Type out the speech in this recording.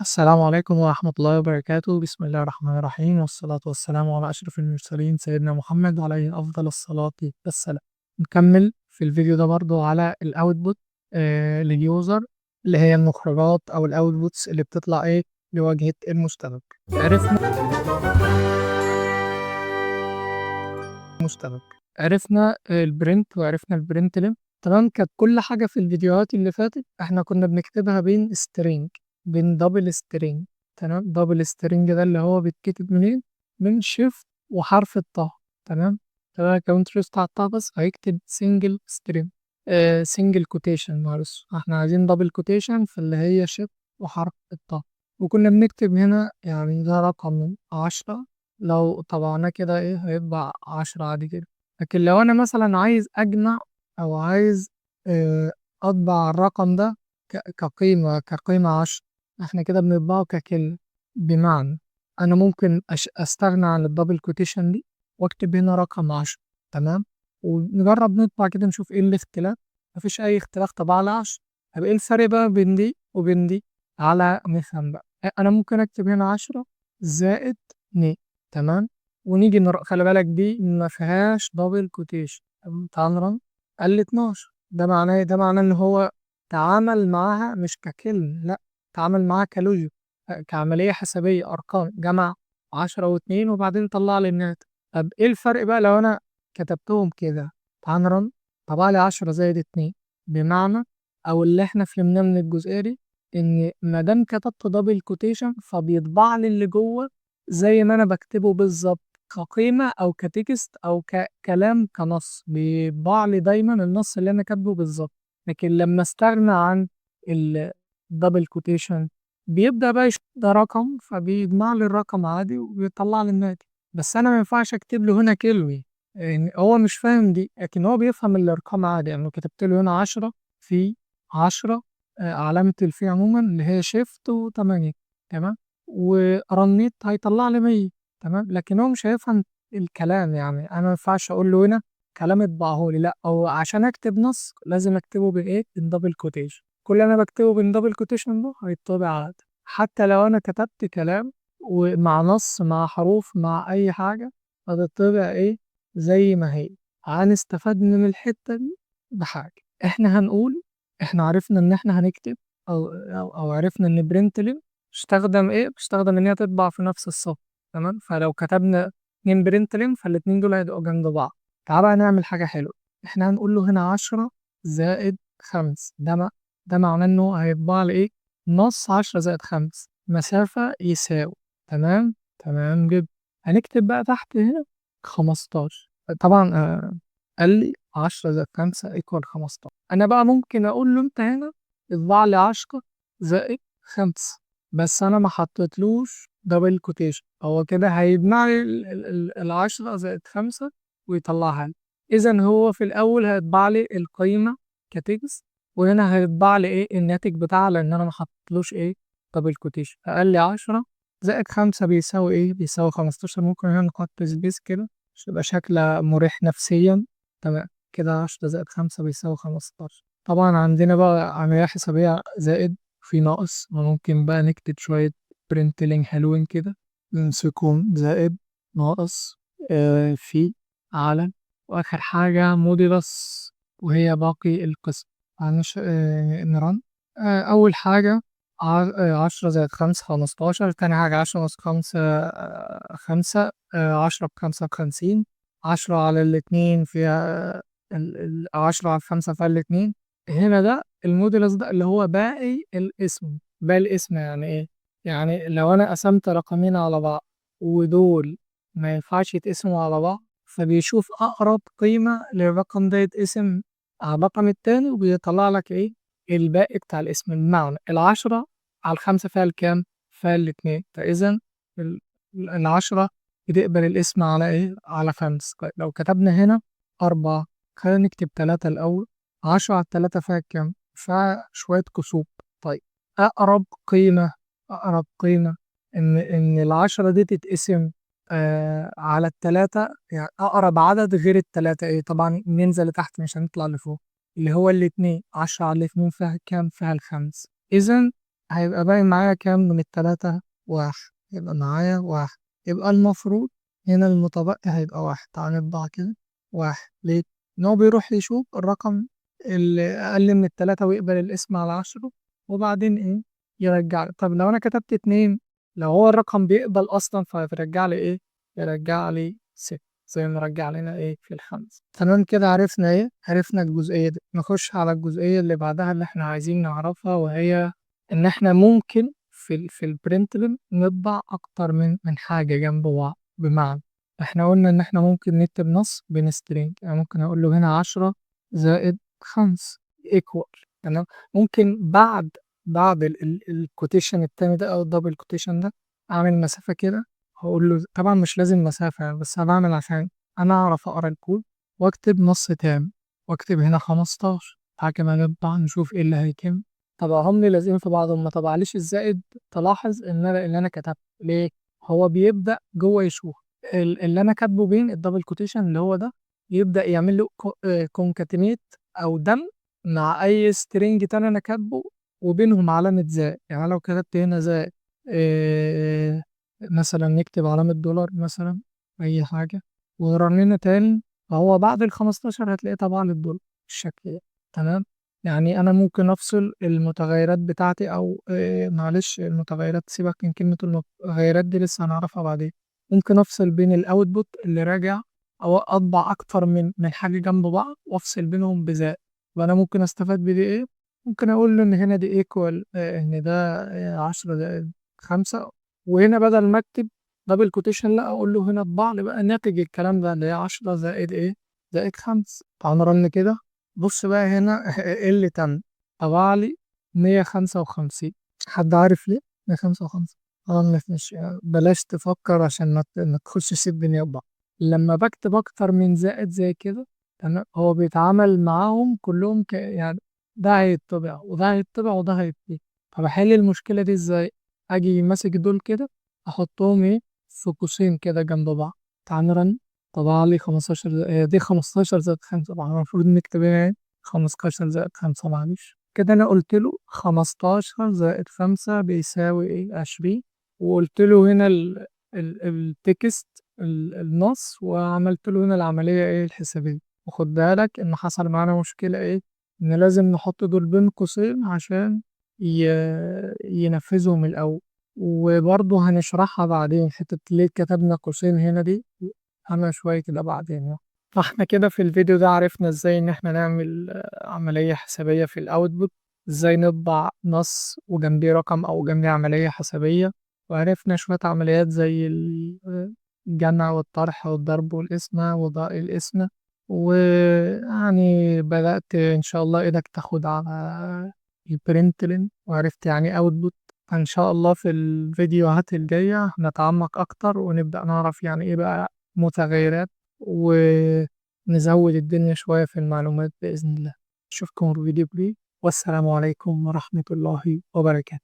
السلام عليكم ورحمة الله وبركاته. بسم الله الرحمن الرحيم، والصلاة والسلام على أشرف المرسلين سيدنا محمد عليه أفضل الصلاة والسلام. نكمل في الفيديو ده برضو على ال output لل user، اللي هي المخرجات أو ال outputs اللي بتطلع إيه لواجهة المستخدم. عرفنا ال print وعرفنا ال println. تمام، كانت كل حاجة في الفيديوهات اللي فاتت احنا كنا بنكتبها بين string، بين double string. تمام، double string ده اللي هو بيتكتب منين؟ من shift وحرف الطاء. تمام، تمام، كمان shift على الطاء بس هيكتب single string، single quotation، معلش احنا عايزين double quotation، فاللي هي shift وحرف الطاء. وكنا بنكتب هنا يعني ده رقم 10، لو طبعناه كده ايه هيطبع 10 عادي كده. لكن لو انا مثلا عايز اجمع او عايز اطبع الرقم ده كقيمة 10، احنا كده بنطبعه ككلمة. بمعنى انا ممكن استغنى عن ال double quotation دي واكتب هنا رقم 10. تمام، ونجرب نطبع كده نشوف ايه الاختلاف. مفيش اي اختلاف، طبعا على 10. طب ايه الفرق بقى بين دي وبين دي؟ على نفهم بقى. انا ممكن اكتب هنا 10 زائد 2. تمام، ونيجي خلي بالك دي ما فيهاش double quotation. تعال ن run، قال لي 12. ده معناه ايه؟ ده معناه ان هو تعامل معاها مش ككلمة، لا تعامل معاها ك logic، كعملية حسابية، أرقام، جمع 10 واتنين وبعدين طلع لي الناتج. طب ايه الفرق بقى لو أنا كتبتهم كده؟ تعال ن run، طبع لي 10 زائد 2. بمعنى أو اللي احنا فهمناه من الجزئية دي إن ما دام كتبت double quotation فبيطبع لي اللي جوه زي ما أنا بكتبه بالظبط، كقيمة أو ك text أو ككلام كنص، بيطبع لي دايما النص اللي أنا كاتبه بالظبط. لكن لما استغنى عن ال double quotation بيبدأ بقى يشوف ده رقم، فبيجمع لي الرقم عادي وبيطلع لي الناتج. بس أنا ما ينفعش أكتب له هنا كلمة، يعني هو مش فاهم دي، لكن هو بيفهم الأرقام عادي. يعني لو كتبت له هنا 10 في 10، علامة الفي عموما اللي هي shift وتمانية، تمام، ورنيت هيطلع لي 100. تمام، لكن هو مش هيفهم الكلام. يعني أنا ما ينفعش أقول له هنا كلام اطبعه لي، لا، هو عشان أكتب نص لازم أكتبه بإيه؟ بال double quotation. كل اللي أنا بكتبه بال double quotation ده هيطبع عادي، حتى لو أنا كتبت كلام ومع نص مع حروف مع أي حاجة هتطبع إيه؟ زي ما هي. هنستفاد من الحتة دي بحاجة، إحنا هنقول إحنا عرفنا إن إحنا هنكتب أو عرفنا إن println بتستخدم إيه؟ بتستخدم إن هي تطبع في نفس الصف. تمام، فلو كتبنا 2 println فالاتنين دول هيبقوا جنب بعض. تعال بقى نعمل حاجة حلوة، إحنا هنقول له هنا 10 زائد 5، ده معناه إنه هيطبع لي إيه؟ نص 10 زائد 5 مسافة يساوي. تمام، تمام جدا. هنكتب بقى تحت هنا 15. طبعا، قال لي 10 زائد 5 equal 15. أنا بقى ممكن أقول له أنت هنا اطبع لي 10 زائد 5، بس أنا ما حطيتلوش double quotation، هو كده هيجمع لي ال10 زائد 5 ويطلعها لي. إذا هو في الأول هيطبع لي القيمة ك text، وهنا هيطبع لي إيه؟ الناتج بتاعها، لأن أنا ما حطيتلوش إيه؟ double quotation. فقال لي 10 زائد 5 بيساوي إيه؟ بيساوي 15. ممكن هنا نحط space كده عشان يبقى شكلها مريح نفسيا. تمام كده، 10 زائد 5 بيساوي 15. طبعا عندنا بقى عملية حسابية زائد في ناقص، وممكن بقى نكتب شوية println حلوين كده، نمسكهم زائد ناقص، في على، وآخر حاجة modulus وهي باقي القسمة. ن run. أول حاجة 10 زائد 5 15، تاني حاجة 10 ناقص 5، 5، 10 بخمسة بخمسين، 10 على الاتنين فيها 10 على 5 فيها الاتنين. هنا ده ال modulus ده اللي هو باقي القسمة. باقي القسمة يعني ايه؟ يعني لو انا قسمت رقمين على بعض ودول ما ينفعش يتقسموا على بعض، فبيشوف اقرب قيمة للرقم ده يتقسم على الرقم التاني وبيطلع لك ايه؟ الباقي بتاع القسمة. بمعنى ال10 على ال5 فيها الكام؟ فيها الاتنين، فإذا ال10 بتقبل القسمة على ايه؟ على 5. طيب لو كتبنا هنا 4، خلينا نكتب 3 الأول، 10 على 3 فيها كام؟ فيها شوية كسور. طيب أقرب قيمة إن ال10 دي تتقسم على ال3، يعني أقرب عدد غير ال3 إيه؟ طبعا ننزل لتحت مش هنطلع لفوق، اللي هو الاتنين. 10 على الاتنين فيها كام؟ فيها ال5. إذا هيبقى باقي معايا كام من التلاتة؟ 1، يبقى معايا 1، يبقى المفروض هنا المتبقي هيبقى 1. تعال نطبع كده 1. ليه؟ إن هو بيروح يشوف الرقم اللي أقل من التلاتة ويقبل القسمة على 10 وبعدين إيه؟ يرجع لي. طب لو أنا كتبت 2، لو هو الرقم بيقبل أصلا فيرجع لي إيه؟ يرجع لي 6 زي ما رجع لنا إيه في ال5. تمام كده عرفنا إيه؟ عرفنا الجزئية دي. نخش على الجزئية اللي بعدها اللي إحنا عايزين نعرفها، وهي إن إحنا ممكن في ال println نطبع أكتر من حاجة جنب بعض. بمعنى إحنا قلنا إن إحنا ممكن نكتب نص بين string، يعني ممكن أقول له هنا 10 زائد 5 equal. تمام. ممكن بعد ال quotation التاني ده أو ال double quotation ده أعمل مسافة كده، هقول له طبعا مش لازم مسافة يعني، بس أنا بعمل عشان أنا أعرف أقرأ الكود، وأكتب نص تام وأكتب هنا 15. تعالى كمان نطبع نشوف إيه اللي هيتم. طبعهم لي لازقين في بعض، ما طبعليش الزائد. تلاحظ إن اللي أنا كتبته ليه؟ هو بيبدأ جوه يشوف اللي أنا كاتبه بين ال double quotation اللي هو ده، يبدأ يعمل له concatenate أو دمج مع أي string تاني أنا كاتبه وبينهم علامة زائد. يعني لو كتبت هنا زائد مثلا نكتب علامة دولار مثلا أي حاجة ورنينا تاني، فهو بعد ال15 هتلاقيه طبع لي الدولار بالشكل ده. تمام. يعني أنا ممكن أفصل المتغيرات بتاعتي أو معلش المتغيرات، سيبك من كلمة المتغيرات دي لسه هنعرفها بعدين. ممكن أفصل بين ال output اللي راجع أو أطبع أكتر من حاجة جنب بعض وأفصل بينهم بزائد. وأنا ممكن أستفاد بدي إيه؟ ممكن أقول له إن هنا دي equal إن ده 10 زائد 5، وهنا بدل ما أكتب double quotation لا أقول له هنا اطبع لي بقى ناتج الكلام ده اللي هي 10 زائد إيه؟ زائد 5. تعال ن run كده. بص بقى هنا إيه اللي تم؟ طبع لي 155. حد عارف ليه؟ 155. مش بلاش تفكر عشان ما تخشش الدنيا ببعض. لما بكتب أكتر من زائد زي كده، تمام، هو بيتعامل معاهم كلهم يعني ده هيطبع وده هيطبع وده هيطبع. فبحل المشكلة دي ازاي؟ أجي ماسك دول كده أحطهم إيه؟ في قوسين كده جنب بعض. تعال ن run. طبع لي 15، دي 15 زائد 5، طبعا المفروض نكتب هنا 15 زائد 5، معلش كده أنا قلت له 15 زائد 5 بيساوي إيه؟ 20، وقلت له هنا ال text النص، وعملت له هنا العملية إيه؟ الحسابية. وخد بالك إن حصل معانا مشكلة إيه؟ إن لازم نحط دول بين قوسين عشان ينفذهم الأول، وبرضه هنشرحها بعدين حتة ليه كتبنا قوسين هنا دي، أنا شوية كده بعدين يعني. فاحنا كده في الفيديو ده عرفنا ازاي ان احنا نعمل عملية حسابية في ال output، ازاي نطبع نص وجنبيه رقم او جنبيه عملية حسابية، وعرفنا شوية عمليات زي الجمع والطرح والضرب والقسمة وباقي القسمة، ويعني بدأت إن شاء الله إيدك تاخد على ال println وعرفت يعني output. فإن شاء الله في الفيديوهات الجاية نتعمق أكتر ونبدأ نعرف يعني إيه بقى متغيرات، ونزود الدنيا شوية في المعلومات بإذن الله. أشوفكم في فيديو جديد، والسلام عليكم ورحمة الله وبركاته.